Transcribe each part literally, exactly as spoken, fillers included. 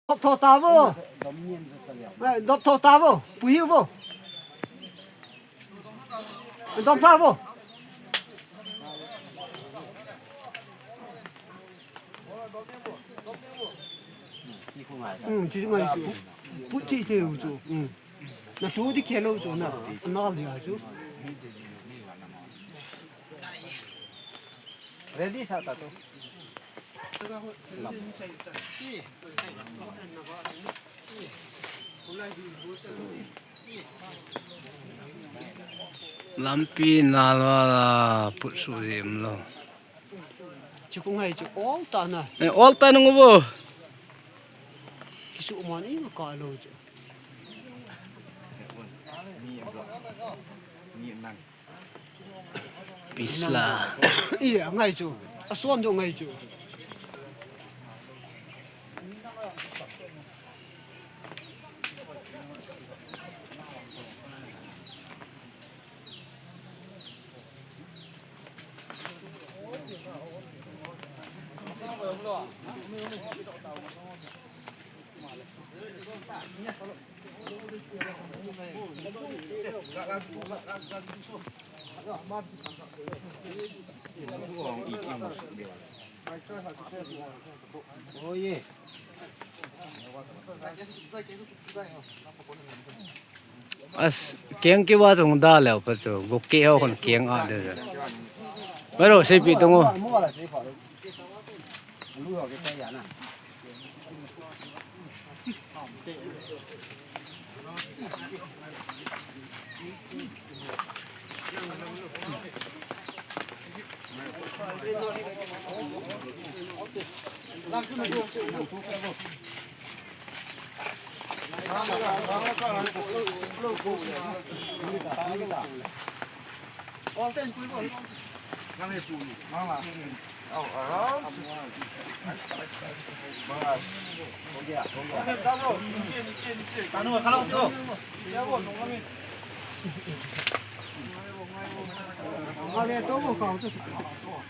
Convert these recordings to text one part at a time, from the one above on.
Dop tho ta vo. Eh, dop tho ta vo. Pu hiu vo. Dop ta vo. Hmm, chi ngai chu. Pu chi te u chu. Hmm. Na tu di ke lo chu na. Na li chu. Ready sa ta tu. Lampi nalva la put su jem lo. Chu ku ngai chu ol ta na. Eh, ol ta nung bo. Kisu man i ka lo chu. Pisla. Iya, ngai chu. Ason do ngai chu. As, keng kiva jong da leo pa chu, guk ke ho kon keng a de. Maro sei pi tung o.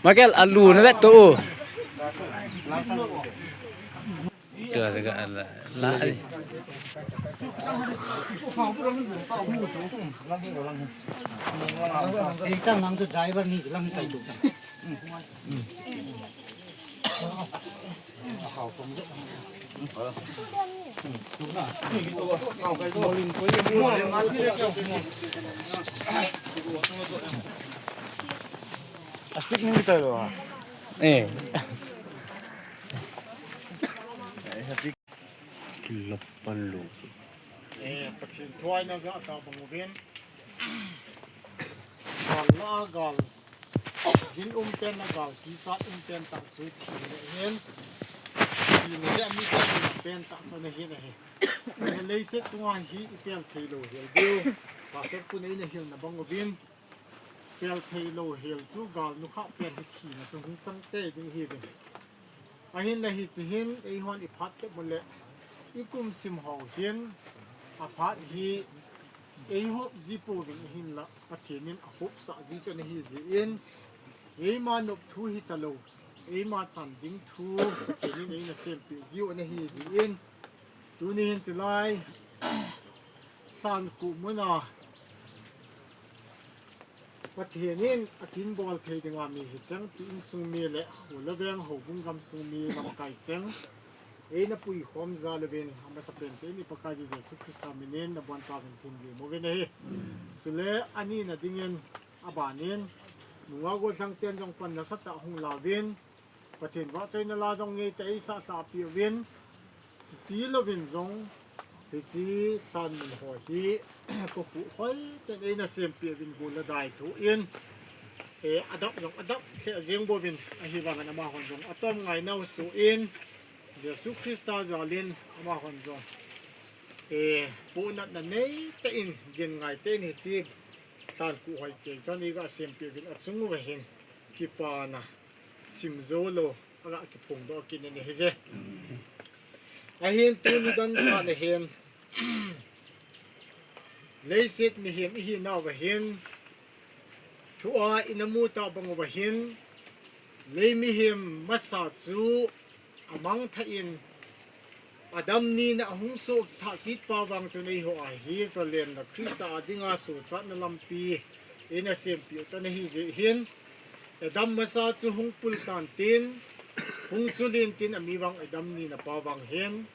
Michael, alu na vet to. Tua se ka la, la. Ei, tang nang tu driver ni lang kai tu. Astik ni kita lo. Eh. Kilop pan lo. Eh, Pathen thu a i na ga ta bang uvin. Gal la gal. Gin um pen la gal, kichat um pen tah chu thina ahin. Thina le mi sa um pen tah chu ana hin ahi. Leiset chunga hi i pel thei lou hel diu. Pastor pun eina hilna bang uvin. Pel thei lou hel chu gal nukhah pen hi thina chu hung chang tei ding ahi ve. Ahinla hiche hin eihon i phat tep u le, i kum sim ho hin, a phat hi eihop ji pouvin ahinla, Pathen in ahopsah ji chu ana hi jin, eima nop thu hita lou, eima chan ding thu Pathen in eina sempeh jiu ana hi jin, tuni hin chulai, Lhanku muna, Pathen in akin bol thei dinga mi hicheng, ti insung mi le, khul le veng houbung gamsung mi lamkai cheng, eina puikhom jal uvin, amasapen te in i Pakaiyu Jesu Christa minin, nabonchauvin thim lim uvin ahi. Chule, anina dingin, abanin, nungah gollhang ten jong pan nasatah hung lauvin, Pathen vahchoina la jong ngeitah a eisah lhahpeh uvin, chuti louvin jong, hiche lhan mun ho hi, kokuh hoi ten eina sempeh uvin gol le dai thoh in, eh, adap jong adap lheh jeng bouvin, ahivangin amahon jong atom ngai nau soh in, Jesu Christa jal in amahon jong, eh, pohnatna neitah in, gin ngai tah in hiche lhanku hoi kei chan iga sempeh uvin achung uva hin, kipana sim jou lou, aga kiphongdoh kit in ahije. Ahin tuni dan khat ahin, leiset mihem ihinauva hin, thua ina mu tah bang uva hin, lei mihem masa chu amangthah in, Adam nina ahung soh thah kit pa vang chun eiho a hi zalenna Christa a dinga sochatna lampi eina sempeh u chu ana hi jeh hin, Adam masa chu hung pul tan tin, hung chul in tin, ami vang Adam nina pa vang hin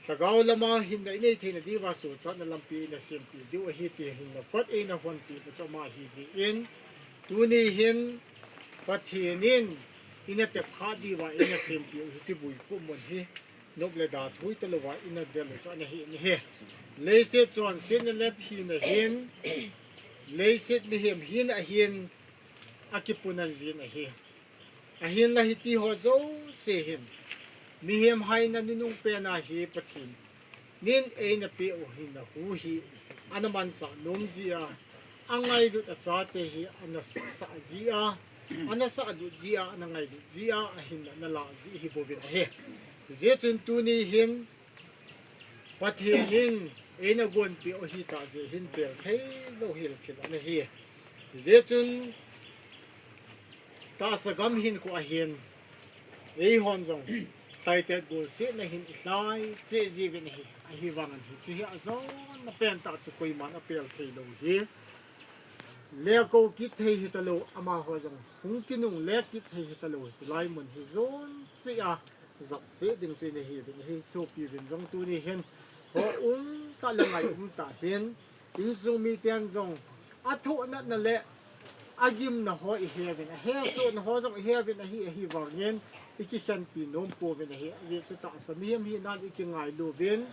lhagao lama hinna inei theina diuva sochatna lampi eina sempeh diu ahi ti hinna kot eina honpeh u chu ama ahi jeh in, tuni hin Pathen in eina tepkha diuva eina sempeh u hiche buikhup mun hi nop le da thui talouva eina del u chu ana hi in ahi. Leiset chonsetna le thina hin, leiset mihem hina ahin, akipunan jin ahi. Ahinla hitiho jouse hin, mihem haina nunung pena hi Pathen in eina peh u hinna hu hi ana manchah nom jeh a, angailut achate hi ana sah jeh a, ana sahlut jeh a, ana ngailut jeh a, ahinna ana lah jeh hi bouvin ahi. Hijeh chun tuni hin Pathen in eina gonpeh u ahitah jeh hin bel theilou hel thil ana hi. Hijeh chun tahsa gam hinkho ahin eihon jong lhaitet golsetna hin ilhai cheh jiuvin ahi. Ahivangin hiche hi ajona pentah chu koiman apel theilou hi. Lekou kit thei hitalou, amaho jong hung kinungle kit thei hitalou, hiche lai mun hi jon cheh a jap cheh ding chu ina hiuvin ahi. Sopiuvin jong tuni hin, hou umtah le ngai umtah hin, insung miten jong athoh natna le agimna ho iheuvin, ahesohna ho jong iheuvin ahi. Ahivangin ikikhenpi nom pouvin ahi. Ajeh chu tahsa mihem hinan ikingailuvin,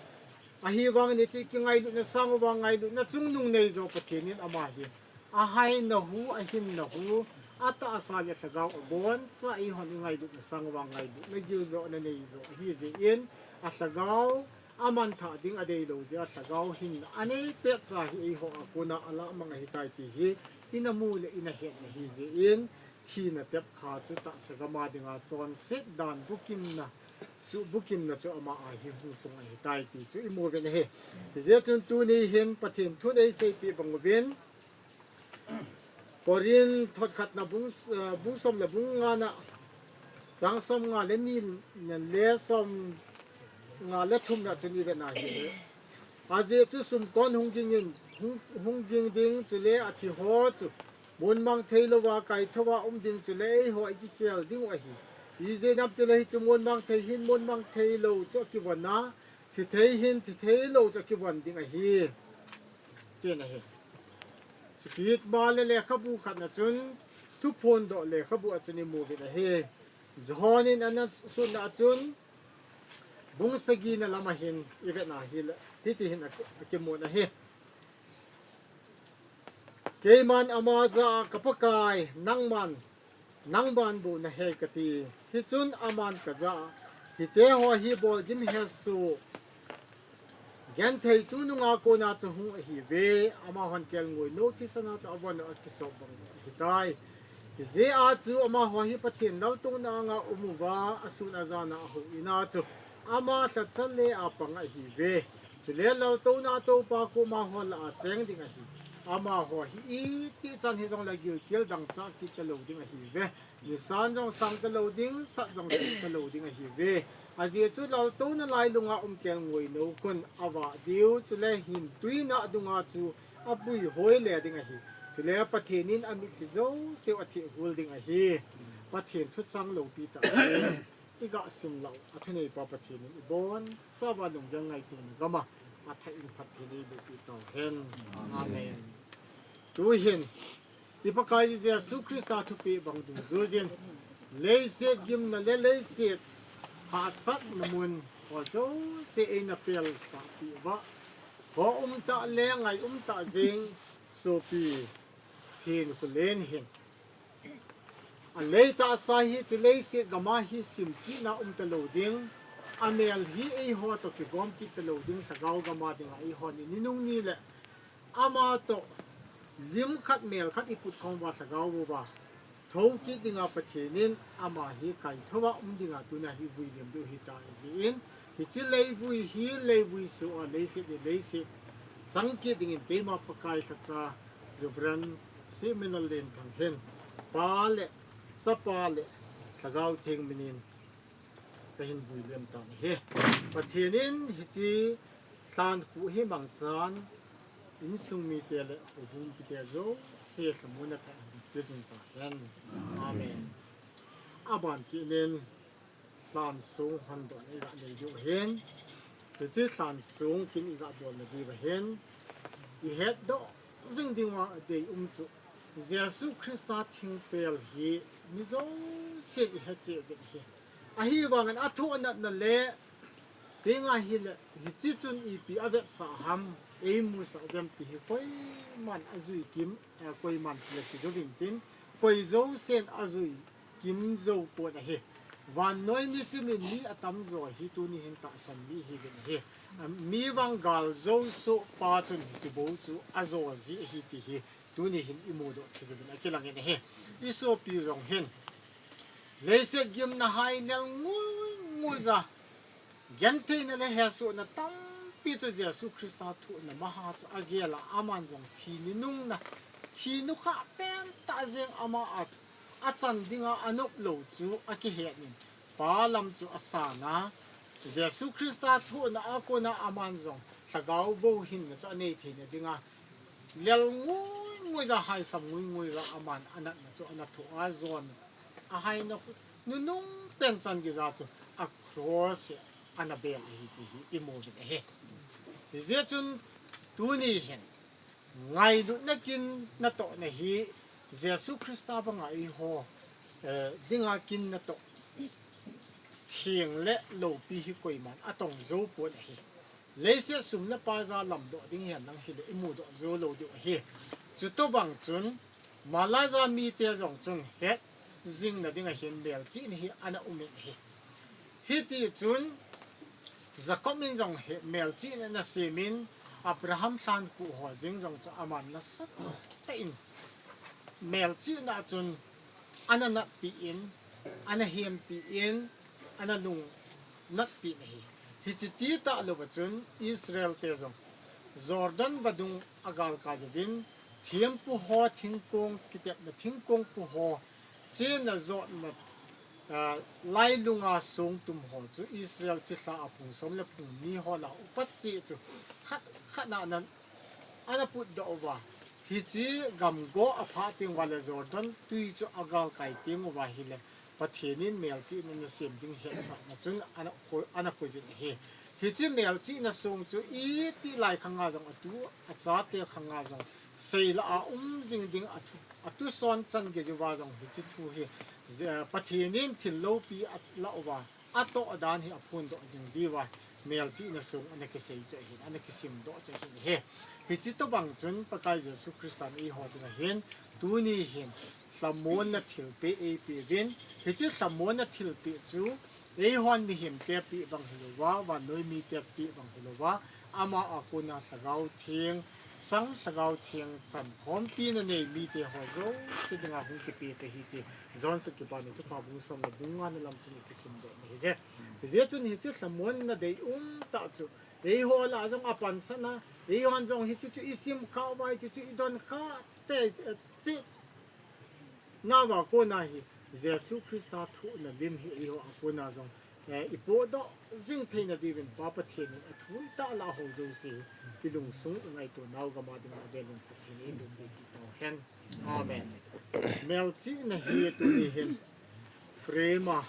ahivangin hiche ikingailutna sang uva ngailutna chungnung neijo Pathen in ama hi ahaina hu, ahinna hu, atahsa le lhagao aboncha eihon ingailutna sang uva ngailutna giljo ana neijo ahi jeh in, alhagao amanthah ding adeilou jeh a lhagao hinna anei petcha hi eiho a kona alahmang ahitai ti hi ina mu le ina het ahi jeh in, thina tepkha chu tahsa gam a dinga chonset dan bukimna, suhbukimna chu ama a hi hung lhung ahitai ti chu imu uvin ahi. Hijeh chun tuni hin Pathen thun eiseipeh bang uvin, Corinth thot khatna bung, eh, bung som le bung ngana, chang som nga le ni le som nga le thumna chun ivet na hile, ajeh chu sumkon hung ging in, hung, hung ging ding chule athi ho chu mun mang theilouva kaithouva um ding chule eiho ikikhel dingu ahi. Ijeh inem itile hiche mun mang thei hin mun mang theilou chu akivon a, thi thei hin thi theilou chu akivon ding ahi, tin ahi. Chukit ma le lekhabu khatna chun, Thuphondoh lekhabu a chun imu uvin ahi. Johan in ana sutna a chun, bung sagina lama hin ivet na hile, hiti hin aki, akimun ahi. Keiman ama jah a, ka Pakai, nangman, nangman bou nahe kati. Hichun aman ka jah a, hite ho hi bolgim hesoh genthei chungnunga kona chu hung ahiuve, amahon kelngoi nou thisan a chu avon u akisop bang ahitai. Hijeh a chu amaho hi Pathen laltouna anga um uva, asun ajan a ahou in a chu ama lhacha le a pang ahiuve. Chule laltouna a toupa koma ho lah a cheng ding ahi. Amaho hi itih chan hijongle gilkel dangchah kit talou ding ahiuve. Nisan jong sang talou ding, sat jong sat talou ding ahiuve. Ajeh chu laltouna lailunga um kelngoi nou khun avah diu, chule hintui nah dunga chu apuihoi le ding ahi. Chule Pathen in amitlhi jouseu athehgul ding ahi. Pathen thuchang loupi tah ahi. Iga simlou, athuneipa Pathen in ibonchauva lunggel ngaitona gama athah in phatthei eibohpeh tauhen. Amen. Tuhin, i Pakaiyu Jesu Christa thupeh bang dungjuiyin, leiset gimna le leiset hahsatna mun ho jouse eina pelpeh uva, hou umtah le ngai umtah jeng sopi Thenkholen hin, alei tahsa hiche leiset gama hi simkitna um talou ding, amel hi eiho toh kigom kit talou ding, lhagao gama dinga eihon ininung ni le ama toh lim khat mel khat iput khom uva lhagao uva thou kit dinga Pathen in ama hi kaithouva um dinga tuna hi vuilim diu ahitai jeh in, hiche leivui hi leivui soh a leiset le leiset chang kit dingin keima Pakai lhacha Reverend Seminal Lenthang hin, Pa le Chapa le Lhagao Theng minin Kahin vui lem tan ahi. Pathen in hiche lhan khu hi mangchan, insung mite le houbung mite jouse lhamonna tah in pe jing tahen. Amen. Aban kit in lhan song hondohna iga nei diu ahin. Hiche lhan song kin iga bolna diu ahin, ihetdoh jing dinga deium chu Jesu Christa thingpel hi mi jousen ihet cheh uvin ahi. Ahivangin athoh natna le, tenga hile, hiche chun ipi avetsah ham, eimusah uvem ti hi koiman ajui kim, eh, koiman le kijou vin tin, koi jousen ajui kim jou pon ahi. Vannoi misim in mi atamjo hi tuni hin tahsan mi ihiuvin ahi. Ah, mi vang gal jou soh pa chun hiche bou chu ajo ji ahi ti hi tuni hin imudoh thei jouvin akilangin ahi. Isopi jong hin leiset gimna hai lel ngui ngui ja, gentheina le hesohna tampi chu Jesu Christa thohna maha chu agel a, aman jong thi ni nungna, thi nukhah pen tah jeng ama a, achan dinga anop lou chu akihet in, Pa lam chu asan a, Jesu Christa thohna a kona aman jong lhagao bou hinna chu anei theina dinga lel ngui ngui ja, haisam ngui ngui ja aman anatna chu ana thoh a, jon ahaina khu nunung pen chan geija chu a cross hi ana bel ahi ti hi imu uvin ahi. Hijeh chun tuni hin ngailutna kin natohna hi Jesu Christa banga eiho, eh, dinga kin natoh theng le loupi hi koiman atong jou pon ahi. Leiset sum le pai ja lamdoh ding hihen lang hile imudoh jou lou diu ahi. Chutobang chun Malaija mite jong chun het jing nading ahin melchihna hi ana um in ahi. Hiti chun Jacob in jong hi melchihna ana sem in, Abraham lhan khu ho jeng jong chu aman nasatah in melchihna chun ana natpi in, ana hempi in, ana lungnatpi in ahi. Hiche ti tah louva chun Israel te jong Jordan vadung agalkai uvin, thempu ho, thingkong kitepna thingkong pu ho, chenna jotna, ah, lailunga songtum ho chu Israel chilhah a phung som le phung ni ho lah a upa cheh chu khat khat na ana, ana putdoh uva. Hiche gamgo aphah teng uva le Jordan tui chu agalkai teng uva hile Pathen in melchihna ana sem ding hetsahna chun ana koi, ana koijin ahi. Hiche melchihna song chu itih lai khanga jong atu, achate khanga jong seilah a um jing ding atu, atuson chan geija jong hiche thu hi, je, Pathen in thil loupi alah uva, atoh dan hi aphondoh jing diuva, melchihna song ana kisei chu ahin, ana kisimdoh chu ahin ahi. Hiche tobang chun Pakai Jesu Christan eiho dinga hin, tuni hin lhamonna thilpeh eipeuvin, hiche lhamonna thilpeh chu eihon mihemte peh bang hilouva, vannoi mite peh bang hilouva, ama a kona Lhagao Theng chang, Lhagao Theng chan khompina nei mite ho jouse dinga hung kipeh ahi ti John sut Kipana Thupha bung som le bung nga na lam chun ikisimdoh na ahije. Hijeh chun hiche lhamonna deium tah chu eiho lah a jong apansan a, eihon jong hiche chu isim khah uva, hiche chu idon khah tei, eh, cheh nauva kona hi Jesu Christa thohna lim hi eiho a kona jong, eh, ipohdoh jing theina diuvin Pa Pathen in athu itah lah a hou jouse hi ilungsung ingaito nau gam a dinga avel in Pathen in eilhunpi kit tauhen. Amen. Melchihna hi tuni hin frame a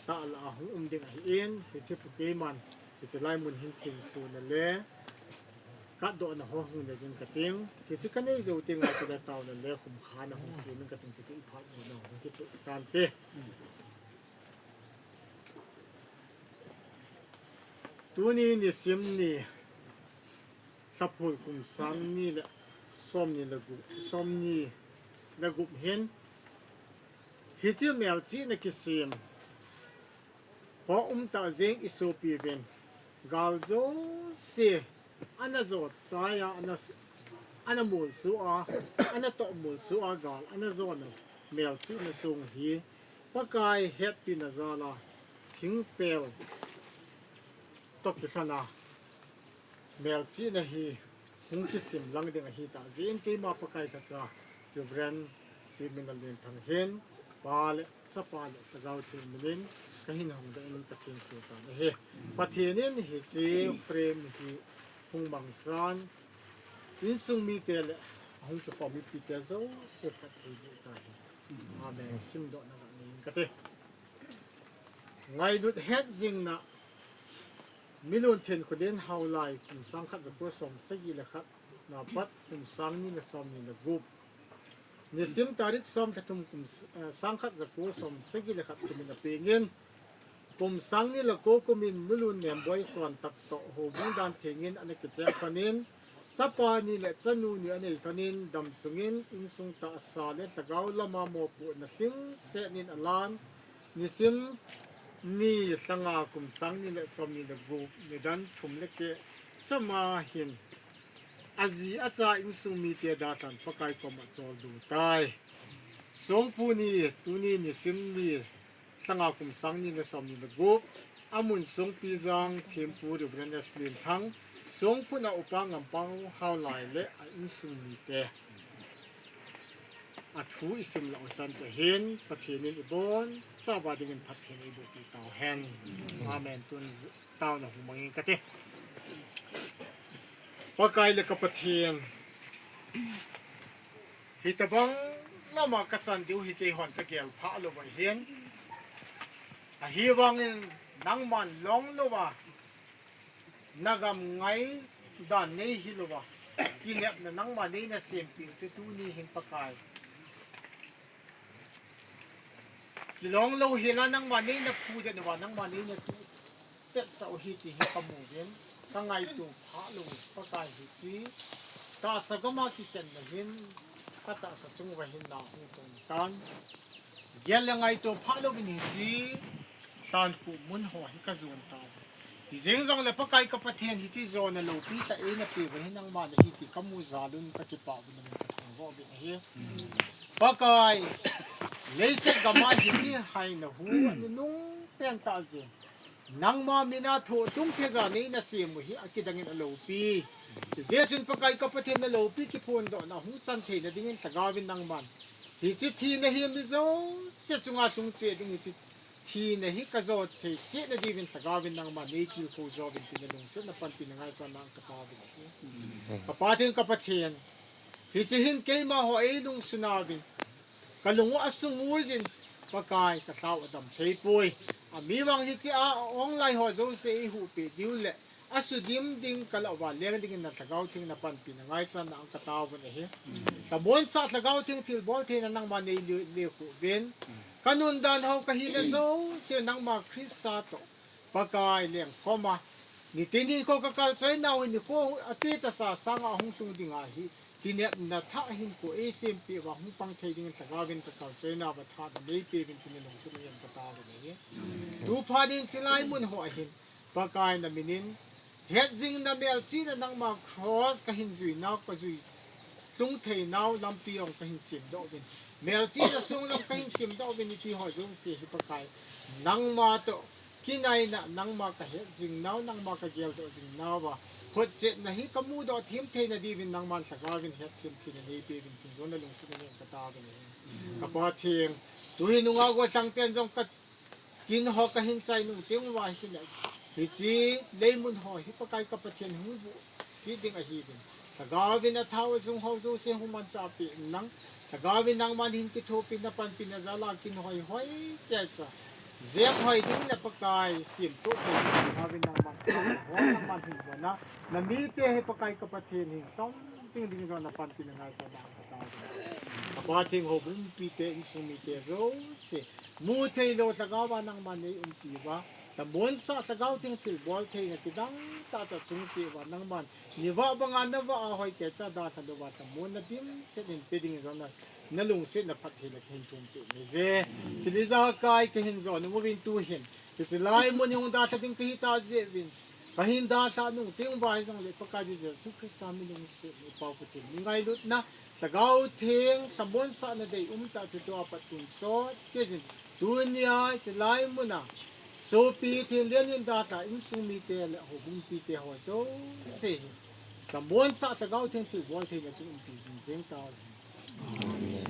tah lah a hung um ding ahin, hiche pu keiman hiche lai mun hin thensona le katdohna ho hung nei jing kating, hiche kanei jou tenga chule taona le khumkhana hung sem in kating, chuchu iphat jouna hung kitoh tante. Tuni nisim ni, Lhaphul kum sang ni le somni le gup, somni le gup hin, hiche melchihna kisem ho umtah jeng isopiuvin, gal jouse ana jo chai a, ana, ana molso a, ana toh molso a, gal ana jona melchihna song hi Pakai hetpina jal a thingpel toh kilhona melchihna hi hung kisim lang ding ahitah jeh in keima Pakai lhacha Reverend Siminal Lenthang hin, Pa le Chapa le Lhagao Theng min in Kahin hong ding in Pathen chu tan ahi. Pathen in hiche frame hi hung mangchan, insung mite le ahung kipa mipite jouse phatthei boh tahen. Amen. Simdohna nei inge kati. Ngailut hetjingna, Milun Thenkholen Haolai, kum sangkhat jako som sagi le khat na pat kum sang ni le som ni le gup. Nisim tarik som le thum kum s-, eh, sangkhat jako som sagi le khat kum in apengin, kum sang ni le ko kum in Milun Nemboi Suantak toh houbung dan thengin ana kicheng lhonin, chapa ni le chanu ni anei lhonin, damsungin insung tahsa le lhagao lama mopohna lhingset in alan, nisim ni lha nga kum sang ni le som ni le gup, nidan thum le keh choma hin aji acha insung mite dalhan Pakai koma choldo tai. Songpu ni, tuni nisim ni lha nga kum sang ni le som ni le gup, amun Songpijang thempu Reverend S Lenthang, Songphun a upa Ngampao Haolai le a insung mite. Athu isim lou chan chu hin, Pathen in ibonchauva dingin phatthei eiboh pi tauhen. Amen. Tun taona hung mang inge kati. Pakai le ka Pathen, hitobang lama kachan diu hi keihon kagel pha louva hin, ahivangin nangman long louva, nagam ngai dan nei hilouva, kinepna nangman neina sempeh u chu tuni hin Pakai, kilong lou hela nangman neina phudet uva, nangman neina tuhtetsah u ahi ti hi kamu uvin, kangaito pha lou Pakai hiche tahsa gama kikhenna hin, katahsa chung uva hin nahung tong tan. Gel le ngaito pha louvin hiche lhankhuh mun ho hi kajon tauve. Hijeng jongle Pakai ka Pathen, hiche jona loupi tah eina peh uva hi nangma nahi ti kamu jal un, kakipah uvin, namin kathangvah uvin ahi. Pakai, leiset gama hiche haina hu anunung pen tah jeng, nangma mina thoh tung theija neina sem u hi akidangin aloupi. Hijeh chun Pakai ka Pathen, naloupi kiphondohna hung chan theina dingin lhagaovin nangman hiche thina hi mi jouse chunga lhung cheh ding, hiche thina hi kajo thei cheh na diuvin lhagaovin nangman neitilkhou jouvin tin nalungsetna panpina ngaichan nang kataovin ahi. Ka Pa Theng ka Pathen, hiche hin keima ho eilungsun uvin, kalung u asung uvin, Pakai, kalhau adam thei poi. Ami vang hiche a ong lai ho jouse eihuhpeh diu le asudim ding kalo uva leng dingin na Lhagao Theng na panpina ngaichan nang kataovin ahi. Lhamonsah Lhagao Theng thilbol theina nangman neile, lekhuh uvin. Kanun dan ho kahina jouse nangma Christa toh Pakai lengkhom a, nitin hinkho kakal choi nau hi nikho ache tasa sanga hung lhung ding ahi. Kinepna thah hinkho eisempeh uva hung pang thei dingin Lhagaovin kakal choi nauva thahatna neipeuvin tin nalungset u hin kataovin ahi. Tuphat in chulai mun ho ahin Pakai namin in hetjingna melchihna nangma cross kahin jui nau, kajui lhung thei nau lampi jong kahin semdoh uvin, melchihna song jong kahin semdoh uvin, iti ho jouse hi Pakai, nangma toh kinaina, nangma kahetjing nau, nangma kageldoh jing nauva, khotchetna hi kamudoh them theina diuvin nangman Lhagaovin hetthem theina neipeuvin tin jong nalungset u hin kataovin ahi. Ka Pa Theng, tuhin nungah gollhang ten jong ka kin ho kahin chai nung teng uva hile, hiche leimun ho hi Pakai ka Pathen hung vuh kit ding ahiuvin, Lhagaovin athao ajung ho jouse hung manchah peh in lang, Lhagaovin nangman hin kithopina panpina jal a kin hoihoi keicha jep hoi ding le Pakai semtoh thei ding Lhagaovin nangman athao ho nangman hin hon a, namite hi Pakai ka Pathen hin som jing ding jong na panpina ngaichan nang kataovin ahi. Ka Pa Theng, houbung mipite, insung mite jouse, mu thei lou Lhagao va nangman neiumpi uva, Lhamonsah Lhagao Theng thilbol theina kidang tah cha chung cheh uva nangman nivah banga navah a hoi keicha dalha louva lhamonna dimset in pe ding jong na, nalungsetna phattheina kahin thum peh in ahi. Thil ijakai kahin jon nom uvin tuhin hiche lai mun hi hung dalha ding kahi tah jeh uvin, kahin dalhah nung teng uva hijongle Pakai Jesu Christa mi lungsetna, Pau Pathen mi ngailutna, Lhagao Theng, Lhamonsahna deium tah chu tua pat tonsot keiyin, tunia hiche lai muna sopi thenlen in dalha insung mite le houbung mipite ho jouse hi Lhamonsah Lhagao Theng thilbol theina chun umpi jing jeng tauhen. Amen.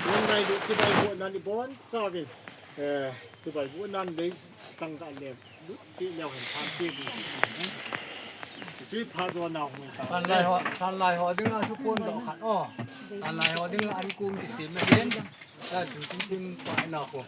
Tun ngailut chibai bohna ni bonchauvin Eh, chubai bu nan lei tang ka le, lu chi leo hen phan ti. Chi pha do na hung ta. Tan lai ho, tan lai ho ding a chu pon do khat o. Tan lai ho ding a an kum ti sim na hin. Ta chu tin tin pa na ko.